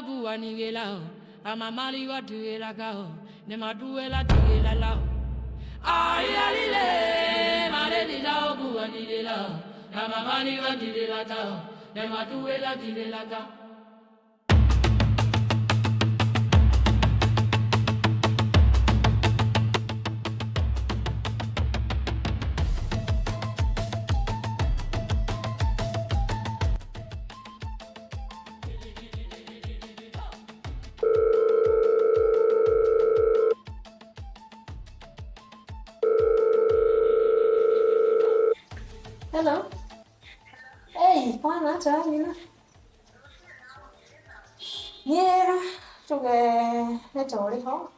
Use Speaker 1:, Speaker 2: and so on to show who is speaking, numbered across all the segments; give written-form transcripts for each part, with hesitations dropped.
Speaker 1: Buwanigela amamali watuela kao ne maduela tuela lao ayalile marelila buwanigela amamali watuela kao ne maduela tuela kao.
Speaker 2: Hello. Hey, kwana acha nina. Niera, tuge nete uriho.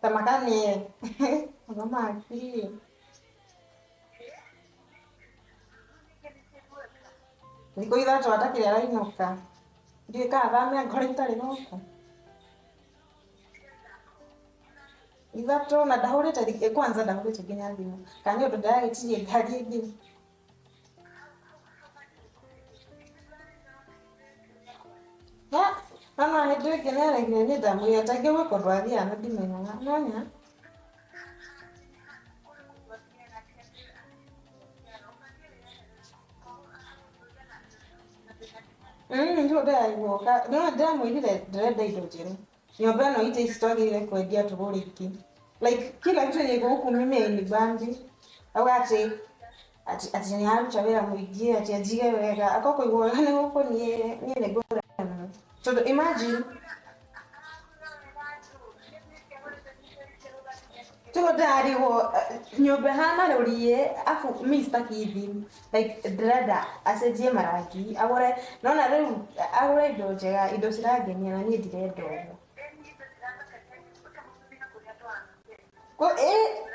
Speaker 2: Tamakani. Thamaki. Thikũ ithatũ atakĩrĩ arainũka. Ndiũĩ kana thamia ngoro itarĩ gũkũ. Ithatũ na ndahũrĩte kwanza ndahũrĩte nginya thimũ. Kana nĩ ũndũ ndĩragĩtirie ngari ĩngĩ. Mama hĩndĩ ĩngĩ nĩaregire niĩ ndamwĩrire ta gwĩ kũndũ athiaga na ndimenyaga nĩwona. Nĩguo ndĩraigua no ndĩramwĩrire ndĩrenda indo njerũ. Nyũmba ĩno itĩ ici twagĩrĩire kwendia tũgũre ingĩ. Like kila kitu yenye iko huku mimi hainibambi. Auga atĩ atĩ atĩ nĩaruta wĩra mũingĩ atĩ anjige wega akorwo kũigwo wega nĩ gũkũ niĩ niĩ nĩngũremwo. Tondũ imagine tiguo ndĩrarigwo nyũmba ĩhana rũriĩ afu mi sitaki theme like ndĩrenda acenjie marangi agũre nona rĩu agũre indo njega indo cirangenia na niĩ ndirenda ũguo.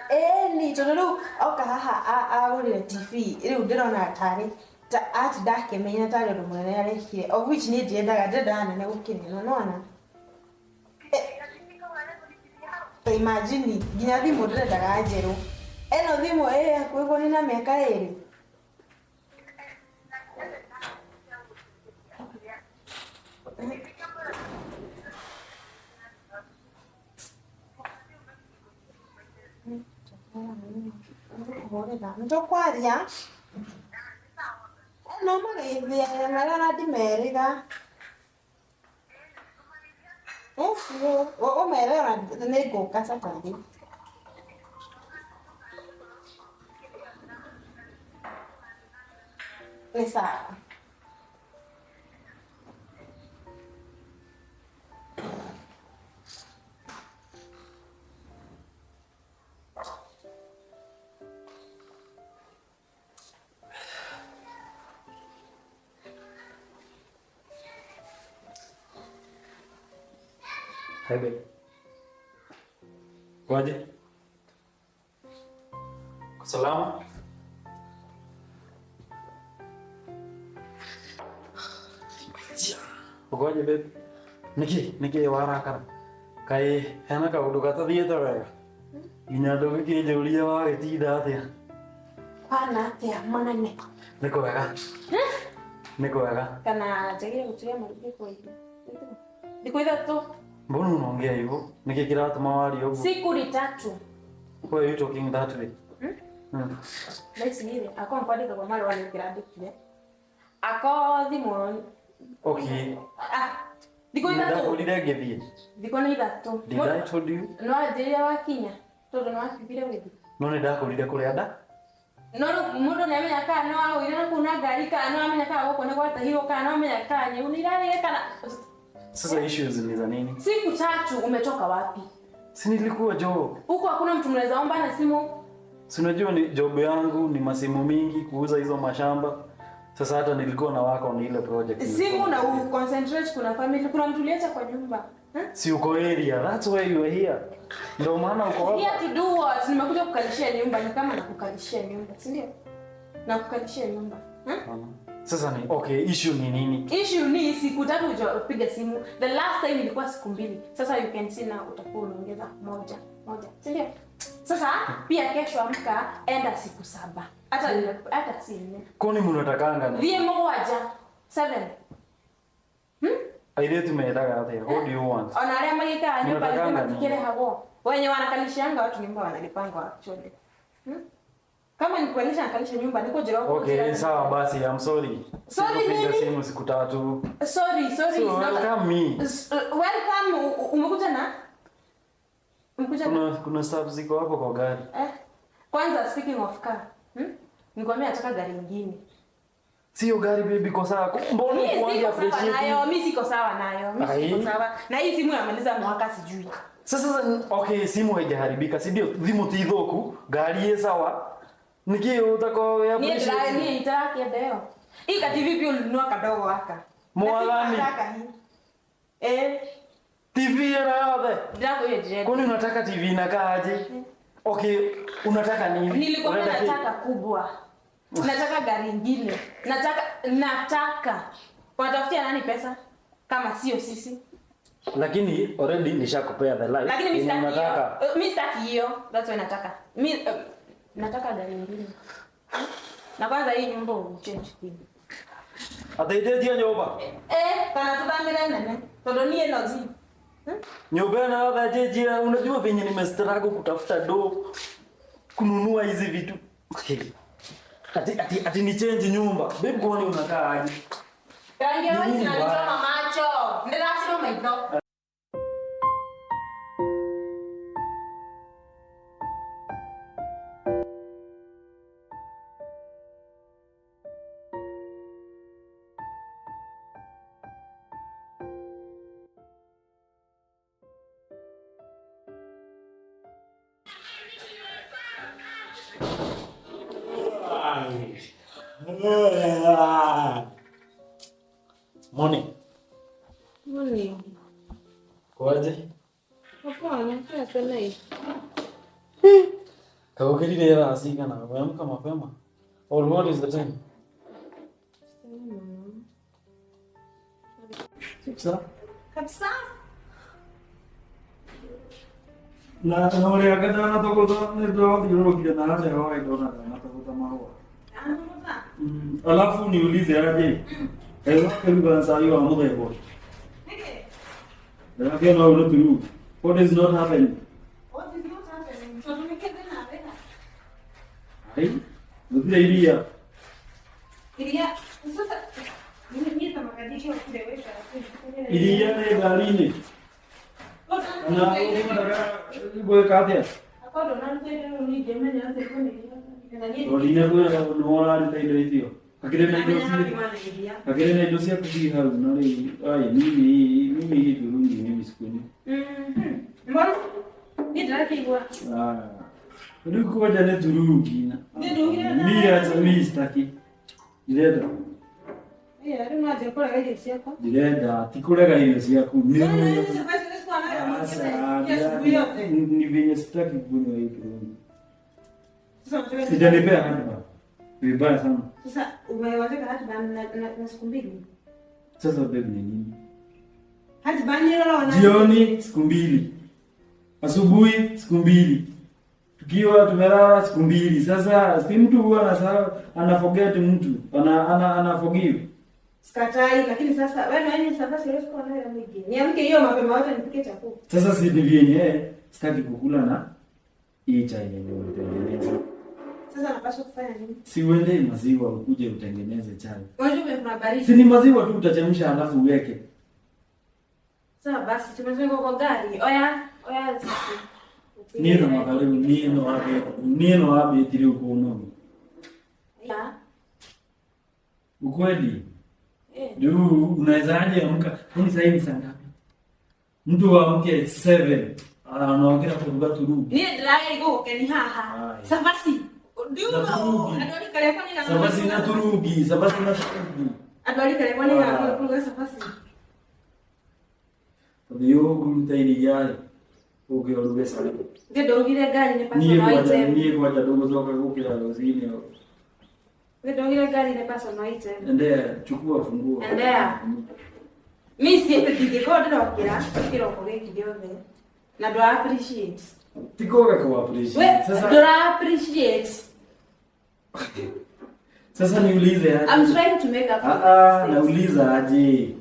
Speaker 2: Ĩni tondũ rĩu oka haha agũrire TV rĩu ndĩrona tarĩ ta atinda akĩmenya tarĩ ũndũ mũnene arekire of which niĩ ndiendaga ndĩrendaga nene gũkĩra ĩno nĩwona. Ta imagine nginya thimũ ndĩrendaga njerũ. Ĩno thimũ ĩ hakuhĩ kũnina mĩaka ĩrĩ. Nĩtũkwaria no mageithie marĩa ona ndimerĩga. Ũmere ona nĩngũka Saturday. Nĩ sawa.
Speaker 3: Hi babe. Kwaje? Salama? Ukoje babe? Niki, niki warakara. Kai hena kaundu gatathiĩte wega. Nginya ndũgĩkĩnjũria wagĩtinda atĩa.
Speaker 2: Kwana atĩa mũnene?
Speaker 3: Nĩ kwega. Nĩ kwega.
Speaker 2: Kana njagĩrĩire gũturia maru kwa irio? Thikũ ithatũ.
Speaker 3: Mbona unaongea hivyo? Niki kĩratũma warie ũguo?
Speaker 2: Siku ni tatu.
Speaker 3: Why are you talking that way?
Speaker 2: Hmm?
Speaker 3: Mm.
Speaker 2: Thaa ici rĩ, akorwo nĩkwandĩka kwa marũa nĩkĩrandĩkire. Ako thimũ
Speaker 3: Okay.
Speaker 2: ah, thikũ ithatũ.
Speaker 3: Ndakũrire ngĩthiĩ.
Speaker 2: Thikũ nĩ ithatũ.
Speaker 3: Did I told you?
Speaker 2: No wanjĩrire wakinya tondũ nĩwatigire gũthiĩ.
Speaker 3: No nĩ ndakũrire kũrĩa nda.
Speaker 2: No rĩu mũndũ nĩamenya kana nĩwagũire na kũu na ngari kana nĩwamenya kana gũkũ nĩgwatahirwo kana nĩwamenya kana nyau nĩirarĩire kana.
Speaker 3: Sasa issues ni za nini?
Speaker 2: Siku tatu umetoka wapi?
Speaker 3: Si nilikuwa job.
Speaker 2: Huko hakuna mtu mnaweza omba na simu.
Speaker 3: Si unajua ni job yangu ni masimu mingi kuuza hizo mashamba. Sasa hata nilikuwa na wako ni ile project.
Speaker 2: Simu na u concentrate, kuna family, kuna mtu uliacha kwa nyumba.
Speaker 3: Si uko area, that's why you are here. Ndio maana uko hapa.
Speaker 2: Here to do what? Nimekuja kukalishia nyumba, ni kama nakukalishia nyumba, si ndio? Nakukalishia nyumba.
Speaker 3: Sasa ni okay, issue ni nini?
Speaker 2: Issue ni siku tatu hujapiga simu. The last time ilikuwa siku 2. Sasa you can see now utakuwa unaongeza moja, moja. Si ndio? Sasa pia kesho amka enda siku 7. Hata hata si nne.
Speaker 3: Kwani mnatakanga nini?
Speaker 2: Vie moja. 7.
Speaker 3: Airĩtu mendaga atĩa? What do you want?
Speaker 2: Ona arĩa magĩikaraga nyũmba
Speaker 3: Mnatakanga
Speaker 2: nĩ
Speaker 3: nini?
Speaker 2: matikĩrĩhagwo. Wenye wanakalishianga watu nyumba wanalipangwa actually. Kama ni kualisha nakalisha nyumba niko jira huko.
Speaker 3: Okay, sawa basi, I'm sorry.
Speaker 2: Sorry
Speaker 3: Sikupiga
Speaker 2: nini?
Speaker 3: simu siku tatu.
Speaker 2: Sorry, sorry.
Speaker 3: So
Speaker 2: It's not
Speaker 3: welcome me.
Speaker 2: Welcome, umekuja na? Umekuja na?
Speaker 3: Kuna staff ziko hapo kwa gari.
Speaker 2: Eh. Kwanza speaking of car, Nikwambia nataka gari nyingine.
Speaker 3: Sio gari baby kwa saa. Mbona
Speaker 2: Mimi
Speaker 3: kuanza
Speaker 2: siko sawa
Speaker 3: appreciate?
Speaker 2: nayo, mimi siko sawa nayo. Mimi siko
Speaker 3: Ai.
Speaker 2: sawa. Na hii simu yamaliza mwaka sijui.
Speaker 3: Sasa okay, simu haijaharibika, si ndio? Thimu ti thũku, ngari ĩ sawa. Niki utako
Speaker 2: Niĩ
Speaker 3: appreciate?
Speaker 2: ndĩra niĩ itarakĩenda ĩyo. Hii ka TV pia ulinunua kadogo haka.
Speaker 3: Mwathani.
Speaker 2: Nataka hii. Eh,
Speaker 3: TV ĩno yothe.
Speaker 2: ndĩrakwĩra ndĩrenda.
Speaker 3: Kwani unataka TV inakaa aje? Okay, unataka nini?
Speaker 2: Nilikwambia
Speaker 3: Unataka
Speaker 2: nataka kubwa. Nataka gari ingine. Nataka. Wanatafutia nani pesa? Kama sio sisi.
Speaker 3: Lakini already nishakupea the life.
Speaker 2: Lakini mimi
Speaker 3: Yenye
Speaker 2: sitaki hiyo.
Speaker 3: unataka.
Speaker 2: Mimi sitaki hiyo. That's why nataka. Mimi nataka gari ingine. Na kwanza hii nyumba uchange theme.
Speaker 3: Ateithĩtie nyũmba.
Speaker 2: Eh, kana tuthamire nene. Tondu niĩ no zi.
Speaker 3: Nyũmba ĩno yothe njenjie, unajua venye nimestruggle kutafuta do kununua hizi vitu. Ati ni change nyumba. Babe, kwani unakaa aje?
Speaker 2: Rangi ya
Speaker 3: Nini
Speaker 2: white inanichoma
Speaker 3: mbaya?
Speaker 2: macho. Ndĩracirwo maitho.
Speaker 3: Morning.
Speaker 2: Morning.
Speaker 3: Kwaje?
Speaker 2: Hapana, tena hii.
Speaker 3: Kaukirire thaa cigana? Umeamka mapema? Or what is the time? Sasa
Speaker 2: Kabisa.
Speaker 3: na ũrĩa ndanatũgũta nĩ ndĩrathiũrũrũkire na harĩa hwaĩ ndona ndanatũgũta mahũa. Alafu niulize aje, kaĩ wakĩruga cai wa mũthemba ũyũ? Ndĩrakĩona ũyũ nĩ turungi. What is not happening?
Speaker 2: What is not happening? Tondũ nĩ kĩndĩ na wĩra.
Speaker 3: Ai, gũtirĩ iria.
Speaker 2: Iria, sasa mimi tamakadisha kulewesha.
Speaker 3: Iria nĩ ngari-inĩ. Na ũngĩendaga gwĩka atĩa? Tondũ ndinakwĩra nĩ ũraruta indo icio. Hakĩrĩ na indo cia hakĩrĩ na indo cia kũthiĩ hau na rĩu ai mimi hii turungi mimi sikunywi.
Speaker 2: Mbona? Ni ndĩrakĩigua.
Speaker 3: Ah. Rĩu kwanja nĩ turungi na.
Speaker 2: Nĩ ndugire na-
Speaker 3: Mimi acha mimi sitaki. Ndirenda.
Speaker 2: Ĩĩ, rĩu no anjie kũrega irio ciakwa.
Speaker 3: Ndirenda ti kũrega irio ciaku. Mimi
Speaker 2: Sasa
Speaker 3: ni venye sitaki kunywa hii turungi. Sijanipea heartburn. Vibaya sana.
Speaker 2: Umewateka heartburn na siku mbili.
Speaker 3: Sasa babe ni nini?
Speaker 2: Heartburn ni lolo na
Speaker 3: Jioni siku mbili, asubuhi siku mbili, tukiwa tumelala siku mbili. Sasa si mtu huwa anasahau, ana forget mtu ana forgive.
Speaker 2: Sikatai, lakini sasa wewe na wewe sasa siwezi kuwa nayo mingi. Niamke hiyo mapema yote nipike chakula.
Speaker 3: Sasa si ni vyenye sitaki kukula na hii chai yenye umetengeneza.
Speaker 2: Sasa napaswa kufanya nini?
Speaker 3: Si uende maziwa ukuje utengeneze chai.
Speaker 2: Unajua kuna baridi.
Speaker 3: Si ni maziwa tu utachemsha alafu uweke.
Speaker 2: Sawa basi tumetoka kwa gari. Oya, oya sisi.
Speaker 3: Niĩ no makarĩu niĩ no wambĩtie rĩu kũnogi.
Speaker 2: Ya.
Speaker 3: Ukweli.
Speaker 2: Eh.
Speaker 3: Juu unawezaje amka? Kwani sasa hivi saa ngapi? Mtu amke 7 anaongea kuruga turugi.
Speaker 2: Niĩ ndĩrageria gũgũkenia haha.
Speaker 3: Ai.
Speaker 2: Cabaci. Do you
Speaker 3: Na
Speaker 2: know?
Speaker 3: turugi.
Speaker 2: Andũ a rika rĩakwa nĩ
Speaker 3: Sabasi na turugi, sabasi na turugi.
Speaker 2: Andũ a rika rĩakwa nĩ ng'ano kũruga cabaci.
Speaker 3: Tondũ yo ũkũruta iria rĩ, ũke ũruge cai.
Speaker 2: Niĩ ndũrugire ngari nĩ
Speaker 3: Niĩ
Speaker 2: personal
Speaker 3: kwanja
Speaker 2: item.
Speaker 3: niĩ kwanja ndũgũcoka gũkĩra rũcinĩ.
Speaker 2: Niĩ ndũrugire ngari nĩ personal item.
Speaker 3: Endea, chukua funguo.
Speaker 2: Endea. Mi si ndingĩkorwo ndĩrokĩra kĩroko gĩkĩ gĩothe na ndũra appreciate.
Speaker 3: Ti kwaga kũ
Speaker 2: We
Speaker 3: appreciate. Sasa
Speaker 2: ndũra appreciate.
Speaker 3: Sasa niulize aje?
Speaker 2: I'm trying to make up for
Speaker 3: Ah, ah,
Speaker 2: mistakes.
Speaker 3: nauliza aje?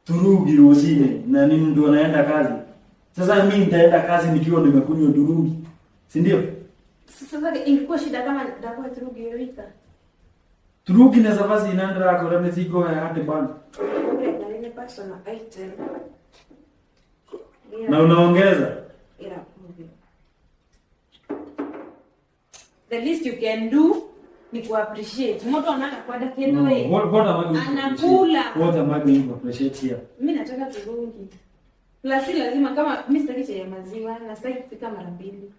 Speaker 3: Turugi rosine na ni mtu anaenda kazi. Sasa mimi nitaenda kazi nikiwa nimekunywa turugi. Si ndio?
Speaker 2: Sasa ingekuwa shida kama ndakuwa turugi yoika.
Speaker 3: Turugi na safasi inandra akora mizigo ya hadi bana.
Speaker 2: Ni personal item.
Speaker 3: Na unaongeza.
Speaker 2: Ila the least you can do ni ku appreciate. Mtu anaka kwenda kendo
Speaker 3: No,
Speaker 2: we.
Speaker 3: what am I going to
Speaker 2: Anakula.
Speaker 3: appreciate? What am I going to appreciate here?
Speaker 2: Mimi nataka turungi. Plus si lazima kama mimi sitaki chai ya maziwa na sitaki kupika mara mbili.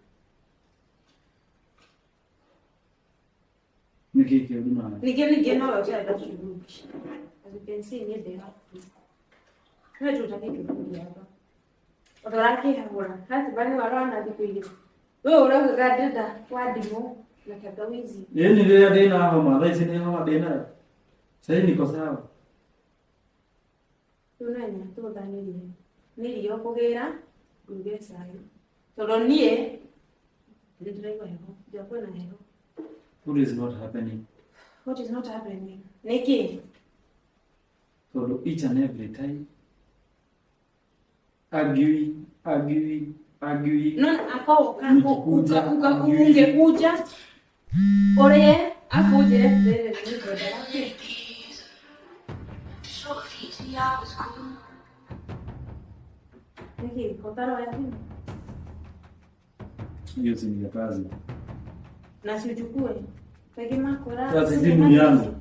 Speaker 3: Nikiki huduma.
Speaker 2: Nige no wacha da turungi. As you can see ni the Wewe tutaki turungi hapa. Otoraki habura. Hati bani warona thikũ. Wewe ũrauga ndĩrenda wa ndimũ na tangawizi.
Speaker 3: Yeye ni ile dena homa, thaa ici ni homa dena. Sasa niko sawa.
Speaker 2: Tunanya tũgũthanĩrie. Nĩ irio kũgĩra nduge cai. Tondũ niĩ nĩndĩraigua heho, ndiakuwa na heho.
Speaker 3: What is not happening?
Speaker 2: What is not happening? Nĩkĩ?
Speaker 3: So each and every time arguing, arguing, arguing.
Speaker 2: No, akoka
Speaker 3: Nikikuja,
Speaker 2: ungekuja ũrĩe afu ũnjĩre atĩrĩrĩ nĩngwendaga kĩ. Nĩkĩ ũtaroya thimũ?
Speaker 3: Hiyo si ni ya kazi.
Speaker 2: Na si uchukue. Peke makora.
Speaker 3: Sasa simu ni yangu.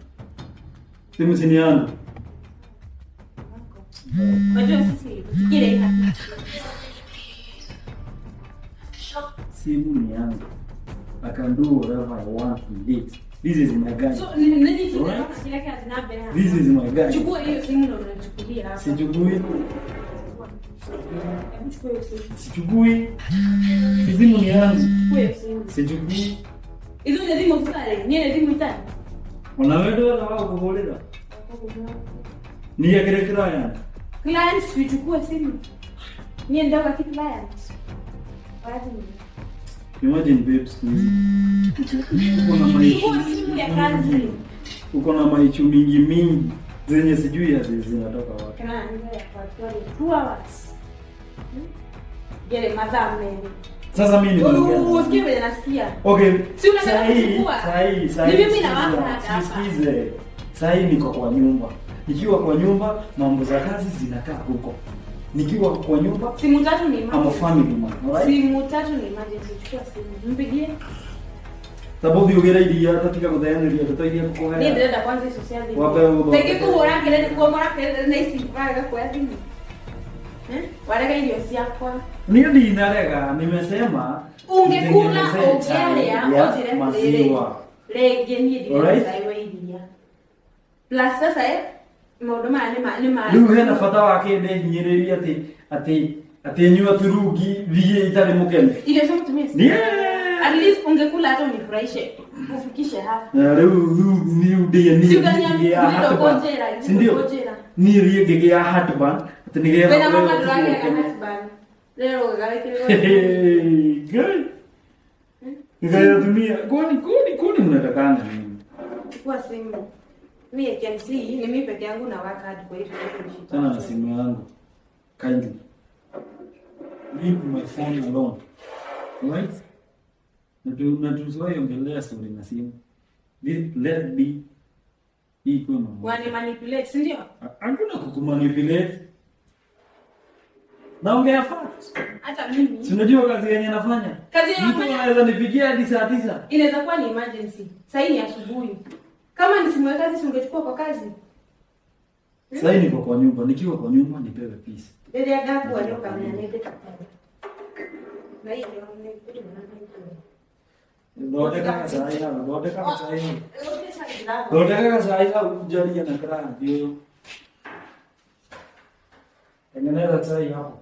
Speaker 3: Simu si ni yangu.
Speaker 2: Unajua sisi kile ina.
Speaker 3: Simu ni yangu. I can do whatever I want with it. This is my guy.
Speaker 2: So nini
Speaker 3: Alright.
Speaker 2: kile kile kazi na mbele.
Speaker 3: This is my guy.
Speaker 2: Chukua hiyo simu na unachukulia hapa.
Speaker 3: Sichukui.
Speaker 2: Hebu chukua hiyo simu.
Speaker 3: Sichukui. Simu ni yangu.
Speaker 2: Chukua hiyo simu.
Speaker 3: Sichukui.
Speaker 2: Hizo ni simu fulani. Ni ile simu itani.
Speaker 3: Unaweza na wao kukuuliza. Ni ya kile client.
Speaker 2: Client sichukue simu. Ni ndio kwa client. Wapi?
Speaker 3: Imagine babes, siku hizi. Uko na maichu.
Speaker 2: Chukua simu ya kazi.
Speaker 3: Uko na maichu mingi mingi zenye sijui hadi zinatoka wapi.
Speaker 2: Kana ndio ya kwa 2 hours. Gere madam mimi.
Speaker 3: Sasa mimi nimeongea.
Speaker 2: Usikie vile nasikia.
Speaker 3: Okay.
Speaker 2: Si unataka
Speaker 3: Sahi,
Speaker 2: kuchukua?
Speaker 3: sahi, sahi.
Speaker 2: Ni mimi na wako hapa.
Speaker 3: Sikize. Sahi niko kwa nyumba. Nikiwa kwa nyumba mambo za kazi zinakaa huko. Nikiwa kwa nyumba
Speaker 2: Simu tatu ni
Speaker 3: I'm a
Speaker 2: emergency.
Speaker 3: family man, alright?
Speaker 2: Simu tatu ni emergency. Chukua simu. Mpigie.
Speaker 3: Sababu ugera iria tatiga gutheanĩria ndeto iria
Speaker 2: Ni
Speaker 3: ngũkũhea.
Speaker 2: ndĩrenda kwanza icio cia thimũ.
Speaker 3: Wambe ũthondeke.
Speaker 2: Rĩngĩ kũhũra kelele kuomora kelele na ici warega kuoya thimũ. Eh? Warega irio ciakwa.
Speaker 3: Niĩ ndinarega, nimesema
Speaker 2: Ungekula
Speaker 3: nitengenezee chai
Speaker 2: ũngĩarĩa
Speaker 3: ya
Speaker 2: ũnjĩre atĩrĩrĩ.
Speaker 3: maziwa.
Speaker 2: Rĩngĩ niĩ ndirenda
Speaker 3: Alright.
Speaker 2: cai wa iria. Plus sasa maũndũ maya nĩ ma nĩ ma
Speaker 3: Rĩu hena bata wa kĩ ndĩhinyĩrĩrie atĩ atĩ atĩ nyua turungi thiĩ itarĩ mũkenu.
Speaker 2: Irio cia mũtumia ci-
Speaker 3: Niĩ
Speaker 2: At least ungekula hata unifurahishe ufikishe hapa.
Speaker 3: Na rĩu rĩu niĩ ndĩe niĩ
Speaker 2: Si ukaniambia
Speaker 3: ngĩgĩa
Speaker 2: ndio
Speaker 3: heartburn.
Speaker 2: ngojera,
Speaker 3: Si ndio?
Speaker 2: ngojera.
Speaker 3: Niĩ thiĩ ngĩgĩa heartburn atĩ nĩgetha
Speaker 2: Wena
Speaker 3: wewe
Speaker 2: mama
Speaker 3: ũtige
Speaker 2: ndũragĩa
Speaker 3: ũkene.
Speaker 2: heartburn. Leo ũgagĩkĩrwo.
Speaker 3: Hey, Ngai. Nikayatumia. Kwani kwani kwani mnatakanga nini?
Speaker 2: Chukua simu. Mi I can see ni mimi peke yangu na work hard kwa hii relationship.
Speaker 3: Tena na simu yangu. Kindly. Leave my phone alone. Right? Na tusiwahi ongelea story na simu. This, let be hii ikuwe mambo.
Speaker 2: Wani manipulate, si ndio?
Speaker 3: Hakuna kukumanipulate. Naongea fact.
Speaker 2: Hata mimi
Speaker 3: Si unajua kazi yenye nafanya?
Speaker 2: Kazi yenye
Speaker 3: Mtu
Speaker 2: nafanya-
Speaker 3: anaweza nipigia hadi saa 9.
Speaker 2: inaweza kuwa ni emergency. Sasa ni asubuhi. Kama ni simu ya kazi si ungechukua kwa kazi.
Speaker 3: Sasa niko kwa nyumba, nikiwa kwa nyumba nipewe peace.
Speaker 2: Rĩrĩa ndakua nĩ ũkamenya nĩ ndĩkatara. Na hiyo nĩ kũrĩ na
Speaker 3: Thondeka gacai hau, thondeka gacai hau. Thondeka gacai hau njarie na client ũyũ. Tengeneza chai hapo.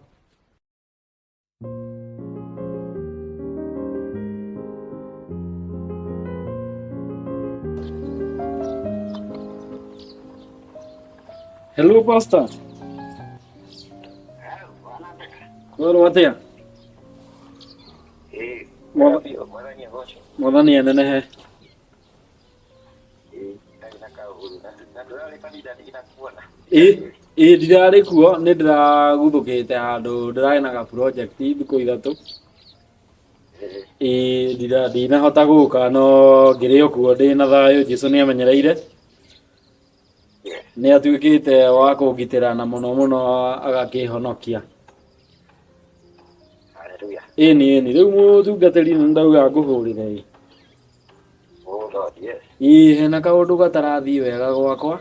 Speaker 3: Hello Pastor. Kwĩrwo atĩa? Mwathani anenehe. Ĩ ndirarĩ kuo, nĩ ndĩraguthũkĩte handũ ndĩrarĩ na ga project thikũ 3. Ĩ ndinahota gũka no ngĩrĩ o kuo ndĩ na thayũ. Jesũ nĩ amenyereire, nĩ atuĩkĩte wa kũngitĩra na mũno mũno agakĩhonokia. Ĩni ĩni, rĩu mũtungatĩri nĩ ndauga ngũhũrĩre ĩ. Ĩ hena kaũndũ gatarathiĩ wega gwakwa.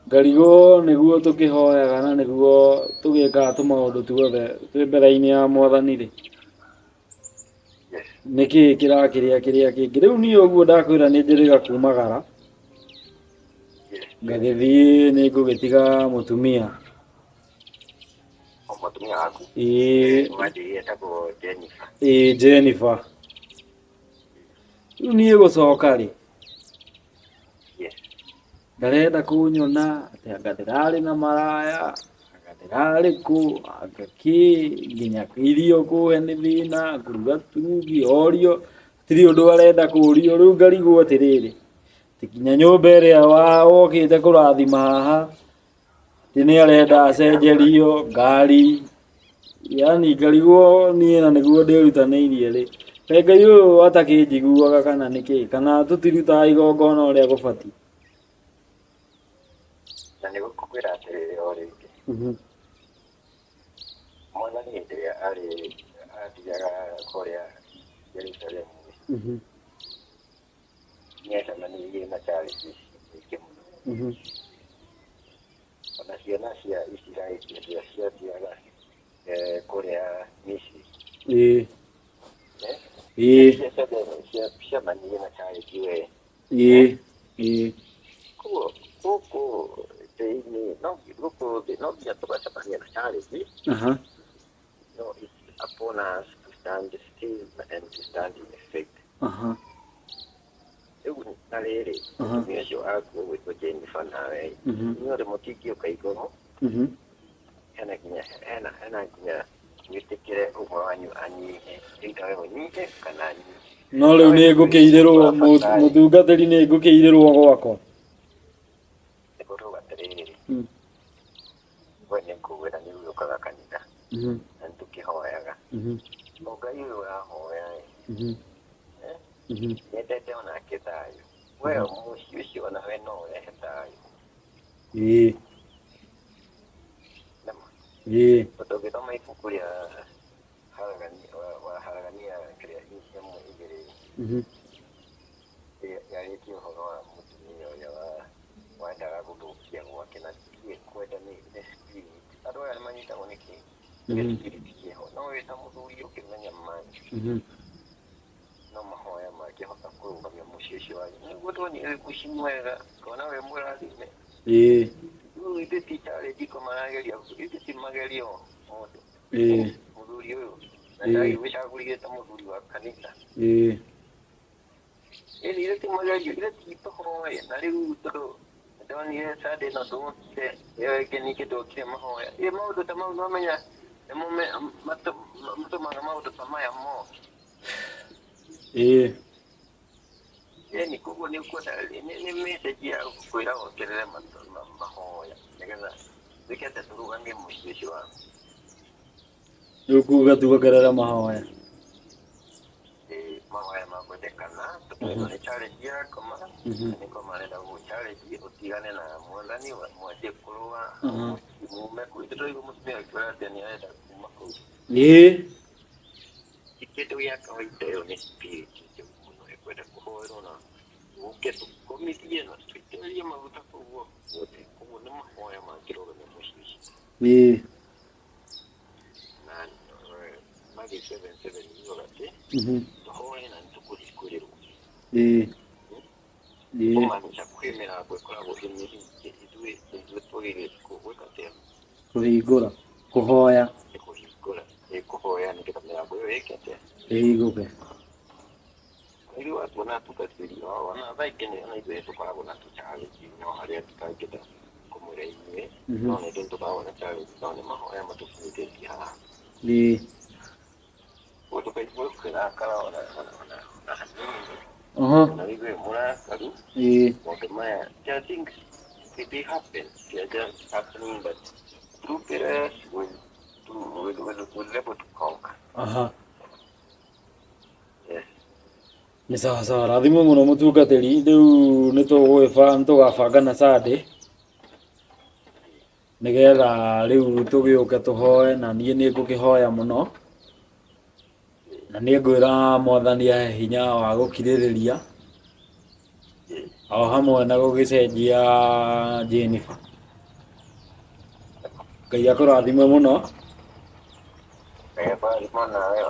Speaker 3: Ngarigwo nĩguo tũkĩhoyaga na nĩguo tũgĩkaga tũmaũndũ tuothe twĩ mbere-inĩ ya Mwathani rĩ. Nĩkĩĩ kĩrakĩrĩa kĩrĩa kĩngĩ? Rĩu niĩ ũguo ndakwĩra nĩ njĩrĩga kumagara. Ngagĩthiĩ nĩ ngũgĩtiga mũtumia.
Speaker 4: Mũtumia waku?
Speaker 3: Ĩĩ.
Speaker 4: Mwanjĩrire etagwo Jennifer.
Speaker 3: Ĩĩ Jennifer. Rĩu niĩ gũcoka rĩ, ndarenda kũnyona atĩ anga ndĩrarĩ na maraya, anga ndĩrarĩ kũ, anga kĩ, nginya irio kũhe nĩ thĩna, kũruga turugi orio, hatirĩ ũndũ arenda kũrio. Rĩu ngarigwo atĩrĩrĩ, atĩ nginya nyũmba ĩrĩa wokĩte kũrathima haha, atĩ nĩ arenda acenjerio ngari, yani ngarigwo niĩ na nĩguo ndĩrutanĩirie rĩ, kaĩ Ngai ũyũ atakĩnjiguaga kana nĩkĩ, kana tũtirutaga igongona ũrĩa gũbatiĩ.
Speaker 4: Na nĩ gũkwĩra atĩrĩrĩ o rĩngĩ, Mwathani hĩndĩ ĩrĩa arĩ athiaga kũrĩa Jerusalemu nĩ acemanirie na challenges nyingĩ mũno. Ona ciana cia Isiraeli hĩndĩ ĩrĩa ciathiaga kũrĩa Misiri, ciacemanirie na challenge we. Koguo gũkũ thĩ-inĩ, no gũkũ thĩ no nginya tũgacemania na challenge. No it's upon us to stand still and to stand in faith. Rĩu na rĩrĩ, mũtumia ũcio waku ũgwĩtwo Jennifer nawe, inyuothe mũtingĩũka igũrũ, hena nginya hena nginya wĩtĩkĩre ũmwe wanyu anyihe, either we ũnyihe kana anyihe.
Speaker 3: No rĩu nĩ ngũkĩirĩrwo, mũtungatĩri nĩ ngũkĩirĩrwo gwakwa.
Speaker 4: Nĩkũrauga atĩrĩrĩ, we nĩ ngũkwĩra nĩ ũgĩũkaga kanitha na nĩtũkĩhoyaga. O Ngai ũyũ ũrahoya ĩ, nĩendete onake thayũ. We mũciĩ ũcio onawe no ũrehe thayũ. Nĩma. Tondũ ũngĩthoma ibuku rĩa Haragania kĩrĩa 1:2, yarĩtie ũhoro wa mũtumia ũrĩa wendaga gũthũkia gwake na ti kwenda nĩ spirit. Andũ aya nĩmanyitagwo nĩ kĩ? Nĩ spirit kĩho. No wĩ ta mũthuri ũkĩmenya ma no mahoya mangĩhota kũrũgamia mũciĩ ũcio wanyu. Nĩguo tuonire wĩ mũciĩ mwega, ngona wĩ mũrathime. Rĩu ithuĩ ti challenge ko marageria, ithuĩ ti magerio mũndũ. Mũthuri ũyũ na ndagĩgũcagũrire ta mũthuri wa kanitha. Ĩni ithuĩ ti magerio, ithuĩ ti tũhoe. Na rĩu tondũ ndonire Sunday no ndokire, ĩyo ĩngĩ ningĩ ndokire mahoya. Ĩ maũndũ ta mau nĩwamenya nĩmo matũmaga maũndũ ta maya moke. Ĩni koguo nĩ ũkuona nĩ message ya gũkwĩra wongerere mahoya nĩgetha tuĩke atĩ tũrũgamie mũciĩ ũcio waku.
Speaker 3: Rĩu kuga tuongerere mahoya.
Speaker 4: Ĩ mahoya makwendekana, tondũ ĩno nĩ challenge ya ngoma, nĩ ngoma arenda gũgũ challenge ũtigane na Mwathani, mwanjie kũrũa, mume kũu. Ithuĩ tũraigua mũtumia akiuga atĩ nĩ arenda kuma kũu. Ti kĩndũ gĩa kawaida, ĩyo nĩ spirit njũru mũno ĩkwenda kũhoerwo na ũke tũkomithie na tũitĩrĩrie maguta kũu guothe. Koguo nĩ mahoya mangĩrũgamia mũciĩ ũcio. Na Matthew 7:7 yugaga atĩ tũhoe na nĩtũkũhingũrĩrwo. Kũmaanisha kwĩ mĩrango ĩkoragwo ĩ mĩhinge, ithuĩ ithuĩ twagĩrĩire gwĩka atĩa?
Speaker 3: Kũhingũra, kũhoya.
Speaker 4: Nĩ kũhingũra, nĩ kũhoya nĩgetha mĩrango ĩyo ĩke atĩa?
Speaker 3: Ĩhingũke.
Speaker 4: Rĩu watuona atungatĩri ona thaa ingĩ ona ithuĩ nĩtũkoragwo na tũ challenge no harĩa tũtangĩenda kũmwĩra inyuĩ, no nĩ ithuĩ nĩtũkoragwo na challenge, no nĩ mahoya matũkinyithĩtie haha. Koguo tũkaigua tũkĩrakara ona hanini. Na wĩigue wĩ mũrakaru. Maũndũ maya, there are things they happen, they are just happening, but through prayers we'll able to conquer. Yes.
Speaker 3: Nĩ sawa sawa, rathimwo mũno mũtungatĩri. Rĩu nĩ tũgabanga na Sunday nĩgetha rĩu tũgĩũke tũhoe, na niĩ nĩ ngũkĩhoya mũno, na nĩ ngwĩra Mwathani ahe hinya wa gũkirĩrĩria o hamwe na gũgĩcenjia Jennifer. Ngai akũrathime mũno.
Speaker 4: Bari nawe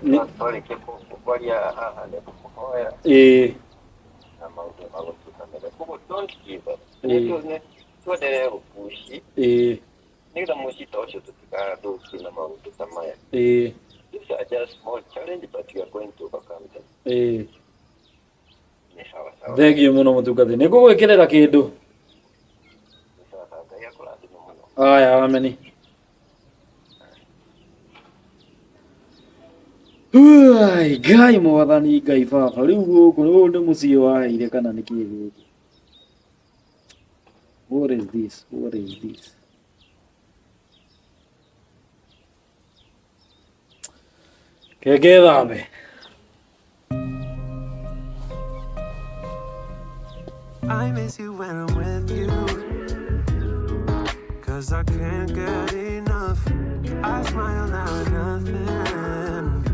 Speaker 4: ona twarĩkia kwaria haha nĩ tũkũhoya na maũndũ magũtuĩka mega. Koguo don't give up. Twenderee gũpushi nĩgetha mũciĩ ta ũcio tũtigathũkie na maũndũ ta maya. These are just small challenge, but we are going to overcome them. Nĩ sawa sawa.
Speaker 3: Thengiũ mũno mũtungatĩri, nĩ ngũgwĩkĩrĩra kĩndũ.
Speaker 4: Nĩ sawa sawa. Ngai akũrathime mũno.
Speaker 3: Aya, ameni. Ai, Ngai Mwathani, Ngai baba, rĩu gũkũ ũyũ nĩ mũciĩ waheire kana nĩ kĩĩ gĩkĩ? What is this? What is this? Keke thambe.
Speaker 5: I miss you when I'm with you, 'cause I can't get enough. I smile now at nothing.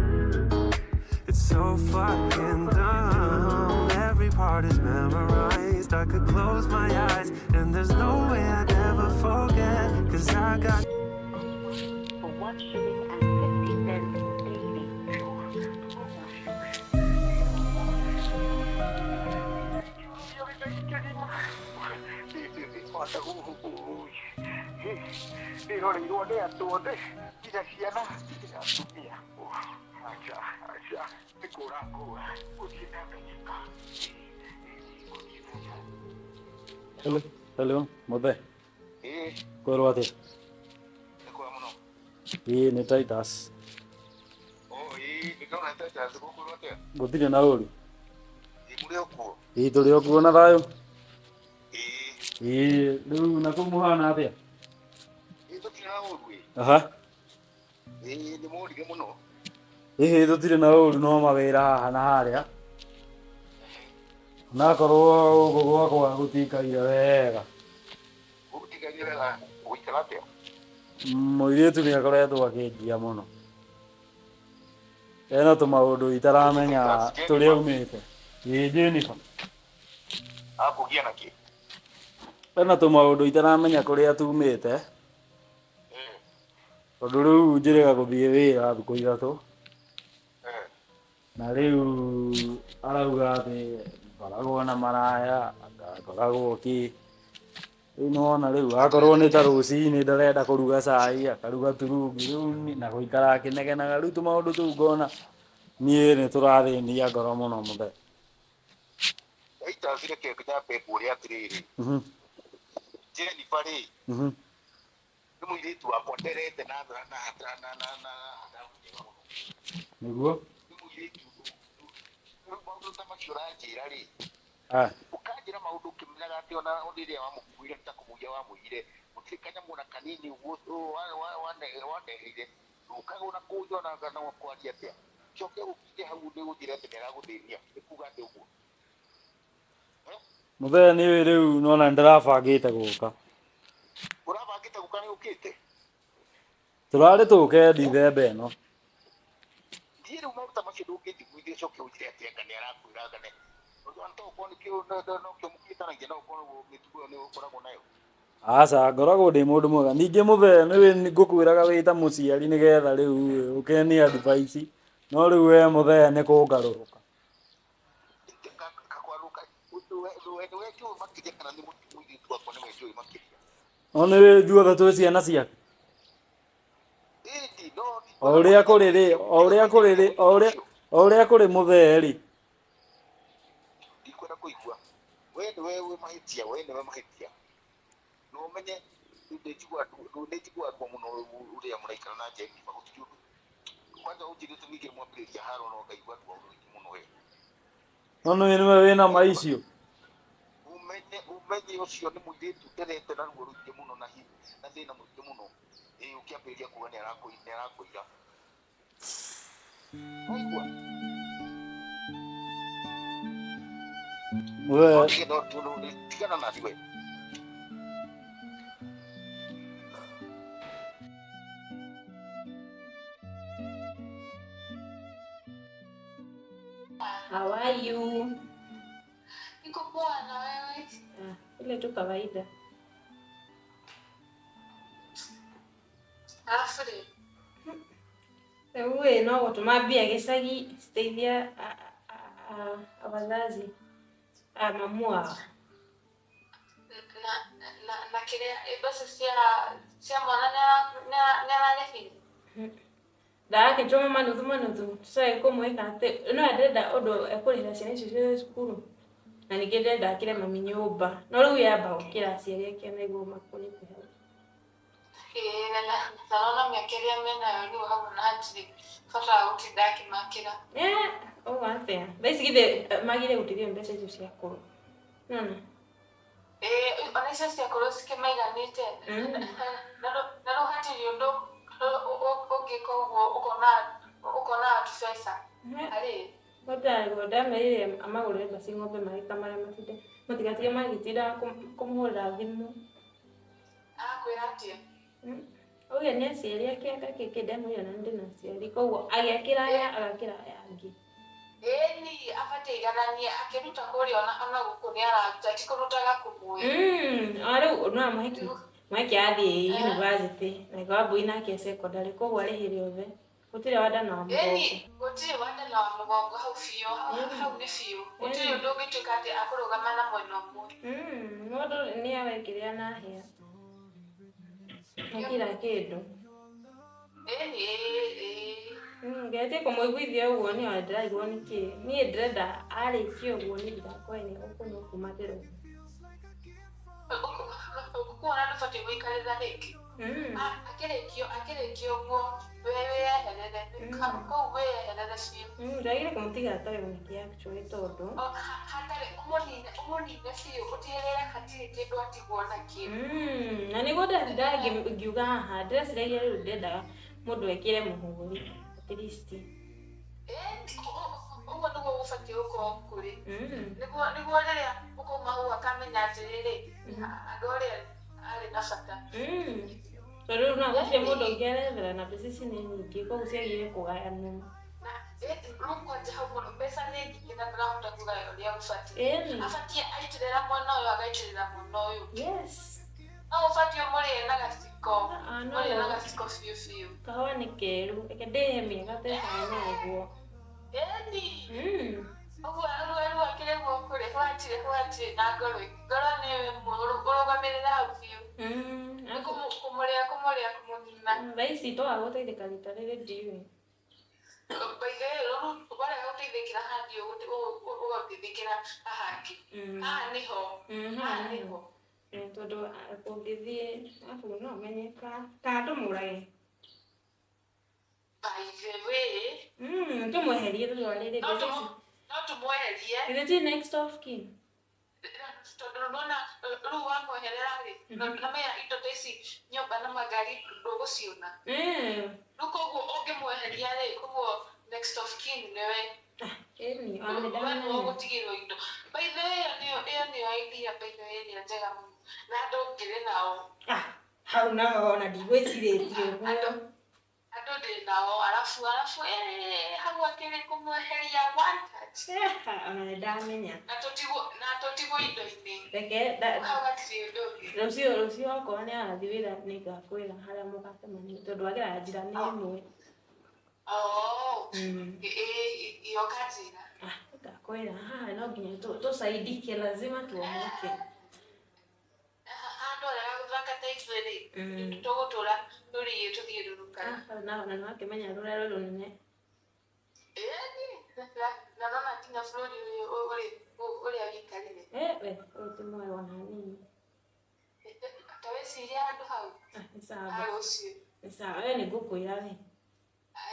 Speaker 5: It's so fucking dumb. Every part is memorized. I could close my eyes and there's no way I'd ever forget. 'Cause I got
Speaker 6: for 1 shilling and 50 cents daily.
Speaker 4: Ndĩroreirwo nĩ andũ othe nginya ciana nginya atumia. Acha acha, nĩ kũra ngũra gũthiĩ na mbere.
Speaker 3: Hello, hello, mũthe. Kwĩrwo atĩa?
Speaker 4: Nĩ kwega mũno.
Speaker 3: Ĩĩ nĩ Titus.
Speaker 4: Ĩĩ nĩ ndĩrona Titus, gũkwĩrwo atĩa?
Speaker 3: Gũtirĩ na ũru.
Speaker 4: Ĩ mũrĩ o kuo?
Speaker 3: Ĩĩ tũrĩ o kuo na thayũ.
Speaker 4: Ĩĩ.
Speaker 3: Ĩĩ rĩu na kũu mũhana atĩa?
Speaker 4: Ĩĩ tũtirĩ na ũru ĩ. Ĩĩ nĩ mũrire mũno.
Speaker 3: Ĩhĩ tũtirĩ na ũru, no mawĩra haha na harĩa. Onakorwo gũkũ gwakwa gũtikaire wega.
Speaker 4: Gũtikaire wega gũikara atĩa?
Speaker 3: Mũirĩtu nĩ akoretwo akĩnjia mũno. Ena tũmaũndũ itaramenya tũrĩa aumĩte. Ĩĩ Jennifer.
Speaker 4: Akũgia na kĩ?
Speaker 3: Ena tũmaũndũ itaramenya kũrĩa tumĩte. Tondũ rĩu njĩrĩga gũthiĩ wĩra thikũ 3. Na rĩu arauga atĩ ngoragwo na maraya, ngoragwo kĩ. Rĩu nĩwona rĩu akorwo nĩ ta rũcinĩ ndarenda kũruga cai, akaruga turungi, rĩu na gũikara akĩnegenaga. Rĩu tũmaũndũ tũu ngona niĩ nĩ tũrathĩnia ngoro mũno mũthe.
Speaker 4: Titus, reke nyambe ngũre atĩrĩrĩ. Jennifer rĩ, nĩ mũirĩtu wakwa nderete na na na na na na njega mũno.
Speaker 3: Nĩguo?
Speaker 4: Nĩ mũirĩtu, rĩu maũndũ ta macio ũranjĩra rĩ, ũkanjĩra maũndũ ũkĩmenyaga atĩ ona rĩrĩa wamũkuire ta kũmũiya wamũiyire, gũtirĩ kanyamũ ona kanini ũguo wandeheire, ũkaga ona kũnja ona kana kwaria atĩa. Coke ũkinye hau nĩ ũnjĩre atĩ nĩ aragũthĩnia, nĩ kuga atĩ ũguo.
Speaker 3: Mũthee nĩ rĩu nĩwona nĩndĩrabangĩte gũka.
Speaker 4: Ũrabangĩte gũka nĩ ũkĩte?
Speaker 3: Tũrarĩ tũke Dithemba ĩno.
Speaker 4: Ndiĩ rĩu maũndũ ta macio ndũngĩnjiguithia ũcoke ũnjĩre atĩ anga nĩ arakwĩra anga nĩ to ũkorwo nĩkĩo nokĩo mũkĩtanagia, no ũkorwo mĩtugo ĩyo nĩ ũkoragwo nayo.
Speaker 3: Aca, ngoragwo ndĩ mũndũ mwega. Ningĩ mũthee nĩwĩ ngũkwĩraga wĩ ta mũciari nĩgetha rĩu ũkenie advice, no rĩu we mũthee nĩ kũngarũrũka.
Speaker 4: We nĩwe njũĩ makĩria kana nĩ mũirĩtu wakwa nĩwe njũĩ makĩria?
Speaker 3: No nĩwĩ ithuothe twĩ ciana ciake.
Speaker 4: Ĩndi no
Speaker 3: O ũrĩa kũrĩ rĩ, o ũrĩa kũrĩ rĩ, o ũrĩa kũrĩ mũthee rĩ.
Speaker 4: Ndikwenda kũigua. We nĩwe wĩ mahĩtia, we nĩwe mahĩtia. Na ũmenye nĩ njiguaga ruo mũno ũrĩa mũraikara na Jennifer, gũtirĩ ũndũ. Kwanza ũnjĩrĩte ningĩ mwambĩrĩria haro no ngaigua ruo rũingĩ mũno we.
Speaker 3: No nĩ nĩwe wĩna ma icio.
Speaker 4: Umenye ũcio nĩ mũirĩtu nderete na ruo rũingĩ mũno na na thĩna mũingĩ mũno. Ĩĩ ũkĩambĩrĩria kuga nĩ arakũira. Waigua?
Speaker 3: We
Speaker 4: Tigana na we.
Speaker 1: How are you?
Speaker 7: Niko poa na wewe?
Speaker 1: Ah, ile tu kawaida.
Speaker 7: Afri.
Speaker 2: Wewe no gũtũma mbia gĩcagi citeithia wazazi mamu wao.
Speaker 7: Na kĩrĩa mbeca cia mwana nĩ ararĩhire?
Speaker 2: Ndagakĩtũma manuthu manuthu tũcage kũmwĩka atĩ no ndĩrenda ũndũ ekũrĩhĩra ciana icio ciothe cukuru na ningĩ ndĩrenda akĩre mami nyũmba no rĩu yamba gũkĩra aciari ake nĩguo makũrĩte hau.
Speaker 7: Ĩĩ na nona mĩaka ĩrĩa menayo rĩu hau na hatirĩ bata wa gũtinda akĩmakĩra.
Speaker 2: Ũguo atĩa? Thaa ici githĩ magire gũteithio mbeca icio cia kũrũ. Nona?
Speaker 7: Ĩĩ ona icio cia kũrũ cikĩmaiganĩte. Na rĩu hatirĩ ũndũ ũngĩka ũguo ũkona tũbeca. Arĩ.
Speaker 2: Ũtarĩguo ndamerire amagũrĩre mbaci ng'ombe magĩkamare matinde matigatige magĩtinda kũmũhũrĩra thimũ.
Speaker 7: Akwĩra atĩa?
Speaker 2: Auge nĩ aciari ake agakĩkĩ ndamwĩra na ndĩ na aciari koguo agĩakĩra aya agakĩra aya angĩ.
Speaker 7: Ĩni abatiĩ aigananie akĩruta kũrĩa ona gũkũ nĩ araruta ti kũrutaga kũmwe.
Speaker 2: Rĩu no amũhiki mweke athiĩ university na Wambui nake secondary koguo arĩhĩre othe gũtirĩ wanda na wa mũgongo.
Speaker 7: Ĩni gũtirĩ wanda na wa mũgongo hau biũ hau nĩ biũ gũtirĩ ũndũ ũngĩtuĩka atĩ akũrũgama na mwena ũmwe.
Speaker 2: Mũndũ nĩ awekĩrĩa na hĩa na kila kĩndũ.
Speaker 7: Ĩni
Speaker 2: Ngetie kũmũiguithia ũguo nĩ ndĩraigua nĩkĩ niĩ ndĩrenda arĩkie ũguo niĩ ndigakorwo nĩ gũkũnyua kuma ndĩrona.
Speaker 7: Kuona ndũbatiĩ gũikarĩra rĩngĩ. Akĩrĩkia ũguo wĩyeherere kũu wĩyeherere biũ.
Speaker 2: Ndagĩrĩire kũmũtiga atarĩ nĩkĩ actually tondũ
Speaker 7: hatarĩ ũmũnine biũ ũtigĩrĩre hatirĩ kĩndũ atigwo nakĩo.
Speaker 2: Na nĩguo ndĩratinda ngiuga haha ndĩreciragia rĩu ndendaga mũndũ ekĩre mũhũri at least.
Speaker 7: Ũguo nĩguo gũbatiĩ gũkorwo kũrĩ. Nĩguo rĩrĩa ũkauma hau akamenya atĩrĩrĩ andũ arĩa arĩ na bata.
Speaker 2: Tondũ rĩu no gũtirĩ mũndũ ũngĩ arethera na mbeca ici nĩ nyingĩ koguo ciagĩrĩire kũgayanwo.
Speaker 7: Rĩu kwanja hau mũno mbeca nĩ nyingĩ na ndũrahota kũgaya ũrĩa gũbatiĩ. Abatiĩ aitĩrĩra mwena ũyũ agaitĩrĩra mwena ũyũ.
Speaker 2: Yes.
Speaker 7: No ũbatiĩ ũmũrĩe na gaciko. Ũmũrĩe na gaciko biũ biũ.
Speaker 2: Kahũa nĩ keru reke ndĩhe mĩaka tekana ũguo.
Speaker 7: Ĩni. Ũguo rĩu akĩrĩ gũkũ rĩ hwatirĩ na ngoro ngoro nĩ ũrũgamĩrĩra hau biũ. Kũmũrĩa kũmũnina.
Speaker 2: Thaa ici twaga gũteithĩka rita rĩrĩ ndiũĩ.
Speaker 7: By the way rĩu warega gũteithĩkĩra haha ndiũĩ ũgateithĩkĩra haha hangĩ. Haha nĩho. Haha nĩho.
Speaker 2: Tondũ kũngĩthiĩ arabu no menye kana tũmũrage.
Speaker 7: By the way.
Speaker 2: Tũmweherie tũtwarĩre mbeca ici.
Speaker 7: No tũmweherie.
Speaker 2: Githĩ ti next of kin?
Speaker 7: Tondũ nĩwona rĩu wamweherera rĩ namenya indo ta ici nyũmba na magari ndũgũciona. Rĩu koguo ũngĩmweheria rĩ koguo next of kin nĩwe.
Speaker 2: Ĩni ona
Speaker 7: We
Speaker 2: nĩndamenya.
Speaker 7: nĩwe ũgũtigĩrwo indo. By the way ĩyo nĩyo idea by the way ĩrĩa njega mũno na andũ ngĩrĩ nao.
Speaker 2: Hau naho ona ndigwĩcirĩtie ũguo.
Speaker 7: Andũ ndĩ nao arabu hau akĩrĩ kũmweheria one touch.
Speaker 2: Ona nĩndamenya.
Speaker 7: Na tũtigwo indo-inĩ.
Speaker 2: Reke
Speaker 7: Hau hatirĩ ũndũ ũngĩ.
Speaker 2: rũciũ okorwo nĩ arathiĩ wĩra nĩngakwĩra harĩa mũgacemania tondũ wageraga njĩra nĩ ĩmwe.
Speaker 7: Ĩĩ ũkanjĩra.
Speaker 2: Ngakwĩra haha no nginya tũsaidike lazima tuomoke.
Speaker 7: Andũ arĩa gũthaka ta ithuĩ rĩ tũgũtũra rũriĩ tũthiũrũrũkaga.
Speaker 2: Na nĩwakĩmenya rũrĩa rwĩ rũnene.
Speaker 7: Ĩni na nona nginya bũrũri ũyũ ũrĩa wĩikarire.
Speaker 2: We ũyũ ti mwega ona hanini.
Speaker 7: Ta wĩcirie handũ hau.
Speaker 2: Nĩ sawa.
Speaker 7: Rũciũ.
Speaker 2: Nĩ sawa we nĩngũkwĩra we.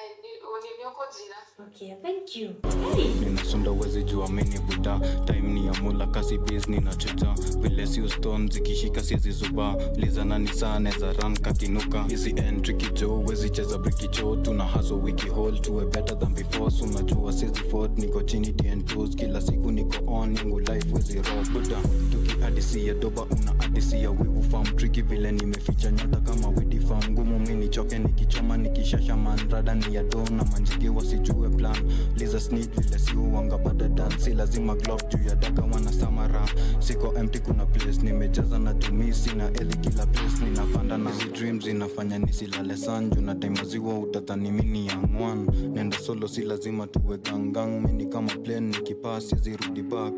Speaker 7: Nĩ ũkũnjĩra.
Speaker 6: Okay, thank you. Hey.
Speaker 8: Ninasunda, wezi jua mini buda. Time ni ya mula kasi biz ninachuta vile si stone zikishika siezi zuba liza nani saa neza run kakinuka hizi entry kijo wezi cheza brikicho. Tuna hustle wiki hole tuwe better than before. So unajua siezi ford, niko chini TN2 kila siku, niko on yangu life wezi rock buda. Tukiadisia doba una adisia wivu farm tricky vile nimeficha nyota kama widi farm ngumu mi nichoke nikichoma nikishasha manrada ni ya do na manjigi wasijue plan liza snitch vile si uwanga bada dance lazima glock juu ya daka wana samara. Siko empty, kuna place nimejaza na tumisi na eli kila place ninapanda na hizi dreams zinafanya nisilale sanju na time maziwa utadhani mini young one. Nenda solo, si lazima tuwe gang gang, mini kama plane nikipaa siezi rudi back.